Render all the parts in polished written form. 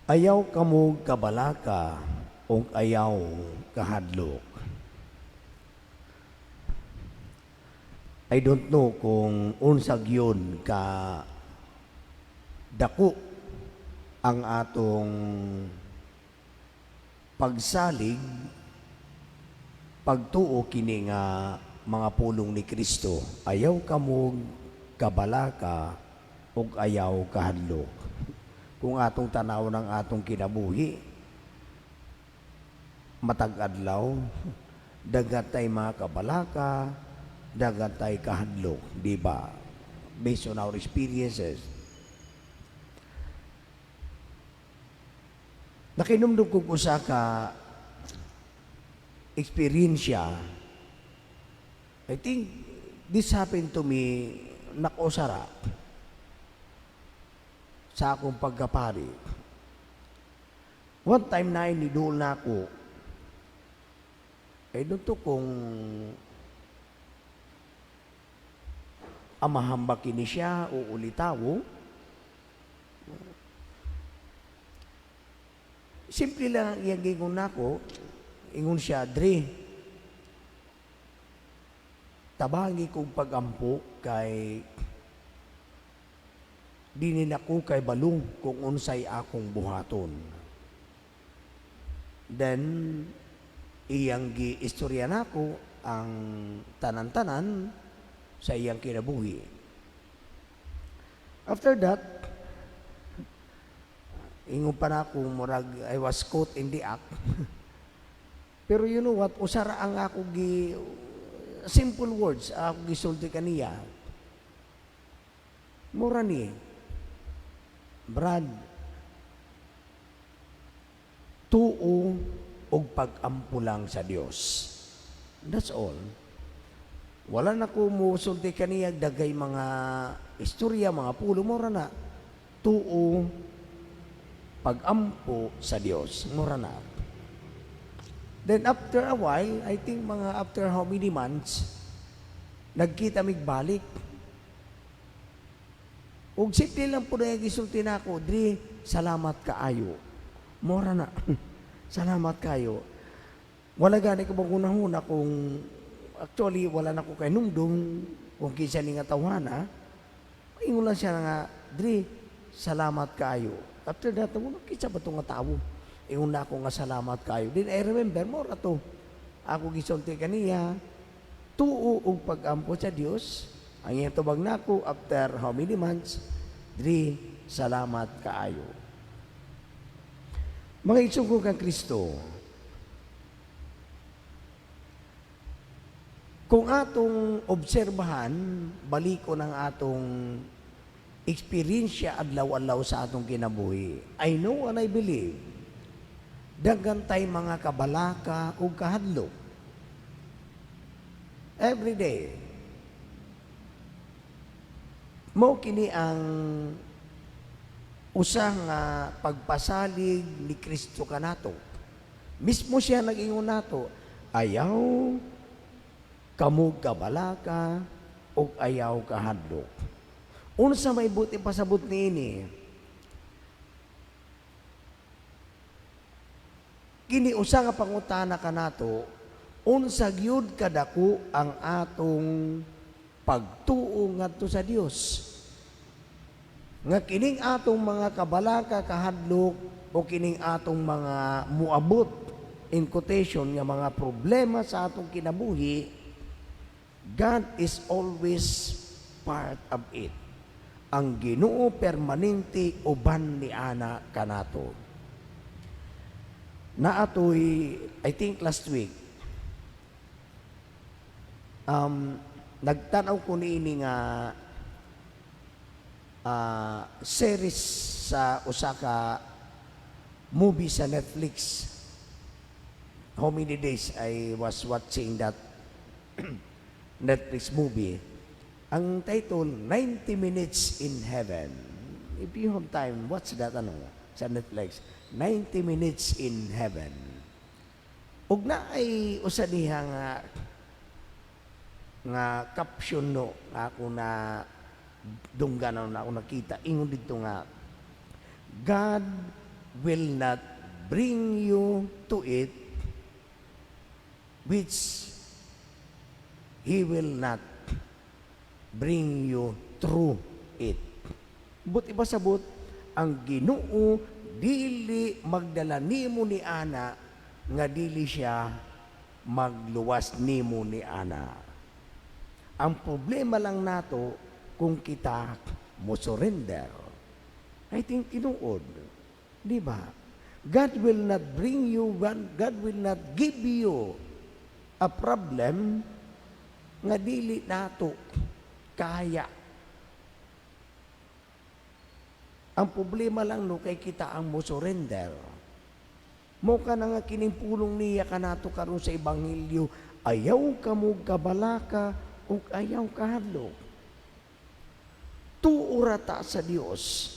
Ayaw kamo kabalaka ug ayaw kahadlok. I don't know kung unsa gyud ka dako ang atong pagsalig, pagtuo kini nga mga pulong ni Kristo. Ayaw kamo kabalaka ug ayaw kahadlok. Kung atong tanaw ng atong kinabuhi, matag adlaw, daghan tay mga kabalaka, daghan tay kahadlok, di ba? Based on our experiences. Nakinumdum kog usa ka eksperyensya. I think this happened to me nakosara sa akong pagkapari. One time na iniduol na ako. Eh, doon to kung amahan ba kini siya o ulitawo. Simple lang ang iyang gingon nako. Ingon siya, "Dre, tabangi kong pagampo kay di ni nako kay balong kung unsay akong buhaton." Then, iyang gi-istorya nako ang tanan-tanan sa iyang kinabuhi. After that, ingon pa na ako, murag I was caught in the act. Pero you know what, usara ang ako gi simple words ako gisulti kaniya. Mura ni, "Brad, tuo og pag-ampo lang sa Dios." That's all. Wala na ko musulti kaniya dagay mga istorya, mga pulo, mura na. Tuo, pag-ampo sa Dios. Mura na. Then after a while, I think mga after how many months, nagkita mig balik. Ug simple lang po na gisulti na ako, "Dre, salamat kaayo." Mora na. "Salamat kayo." Wala gani ko bang unahuna kung actually wala na ko kay numdum kung kinsa ni nga tawhana. Ingon lang siya nga, "Dre, salamat kayo." After that, ano, kinsa ba ito nga tawo? Ingon na ako nga salamat kayo. Then I remember, mora to. Ako gisulti kaniya, tuo og pag-ampo sa Dios. Ang iyang tubag nako after how many months, "Dre, salamat kaayo." Mga igsoon ko kang Kristo, kung atong obserbahan, baliko ng atong eksperyensya adlaw-adlaw sa atong kinabuhi, I know and I believe, daghan tay mga kabalaka ug kahadlok. Every day. Mao kini ang usa nga pagpasalig ni Kristo kanato. Mismo siya nag-ingon nato, "Ayaw kamo kabalaka ug ayaw kahadlok." Unsa may buti pasabot niini? Kini usa nga pangutana kanato, unsa gyud kadako ang atong pagtuo ngadto sa Dios? Nga kining atong mga kabalaka, kahadlok o kining atong mga muabot in quotation nga mga problema sa atong kinabuhi, God is always part of it. Ang Ginoo permanente uban ni ana kanato. Naatoy, I think last week, nagtanaw ko niini nga series sa usa ka movie sa Netflix. How many days I was watching that Netflix movie. Ang title, 90 Minutes in Heaven. If you have time, watch that ano, sa Netflix. 90 Minutes in Heaven. Ug na ay usa diha nga nga caption no nga ako na dungganan na ako nakita, ingon dito nga God will not bring you to it which He will not bring you through it. Buot ipasabot, ang Ginoo dili magdala nimo ni ana nga dili siya magluwas nimo ni ana. Ang problema lang nato kung kita mo surrender. I think tinuod. Di ba? God will not bring you, God will not give you a problem nga dili nato kaya. Ang problema lang no kay kita ang mo surrender. Mao kana nga kining pulong niya kanato karon sa ebanghelyo, ayaw kamo kabalaka ug ayaw kahadlok. Tuo ra ta sa Dios.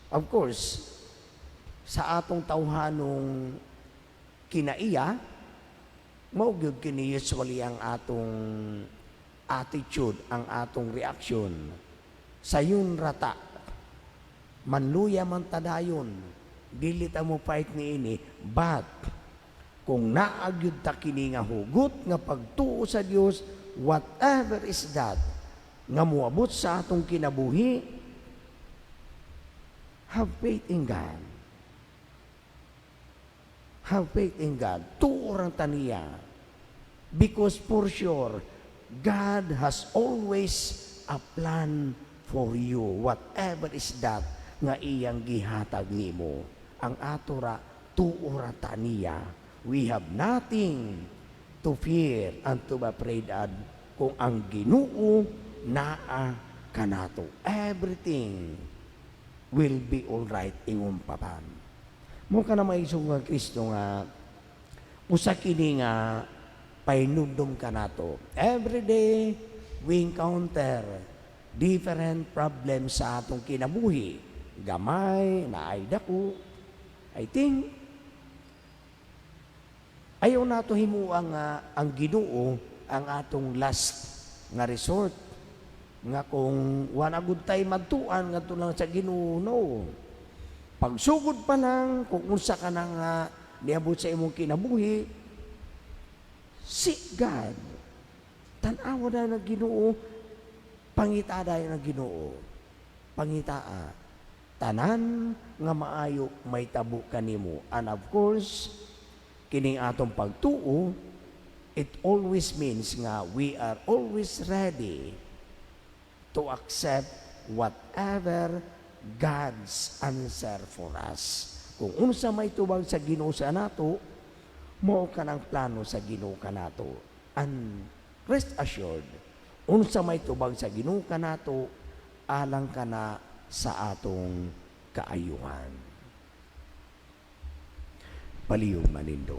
Of course, sa atong tawhanong kinaiya, mao gyud kini usually ang atong attitude, ang atong reaction. Sayon ra ta. Manluya man ta dayon. Dili ta mo fight ni ini, but kung naa gyud ta kini nga hugot nga pagtuo sa Dios, whatever is that nga moabot sa atong kinabuhi, have faith in God. Have faith in God. Tuo ra ta niya. Because for sure, God has always a plan for you. Whatever is that nga iyang gihatag nimo. Ang ato ra, tuo ra ta niya. We have nothing to fear and to be afraid of kung ang Ginoo naa kanato. Everything will be all right ingon pa man. Mao kana, mga igsoon nga Kristo, nga usa kini nga pahinumdum kanato. Every day we encounter different problems sa atong kinabuhi. Gamay, naay dako. I think ayaw nato himuang ang Ginoo ang atong last nga resort nga kung wala gud tay madtuan, ngadto lang sa Ginoo. No, pagsugod pa lang, kung unsa ka na nga niabot sa imong kinabuhi, seek God, tan-awa na ng Ginoo, pangita dayon ng Ginoo, pangitaa, tanan nga maayo may tabo kanimo. And of course, kining atong pagtuo, it always means nga we are always ready to accept whatever God's answer for us. Kung unsa may tubag sa Ginoo sa nato, mao kanang plano sa Ginoo kanato. And rest assured, unsa may tubag sa Ginoo kanato, alang kana sa atong kaayuhan. Palihog manindo.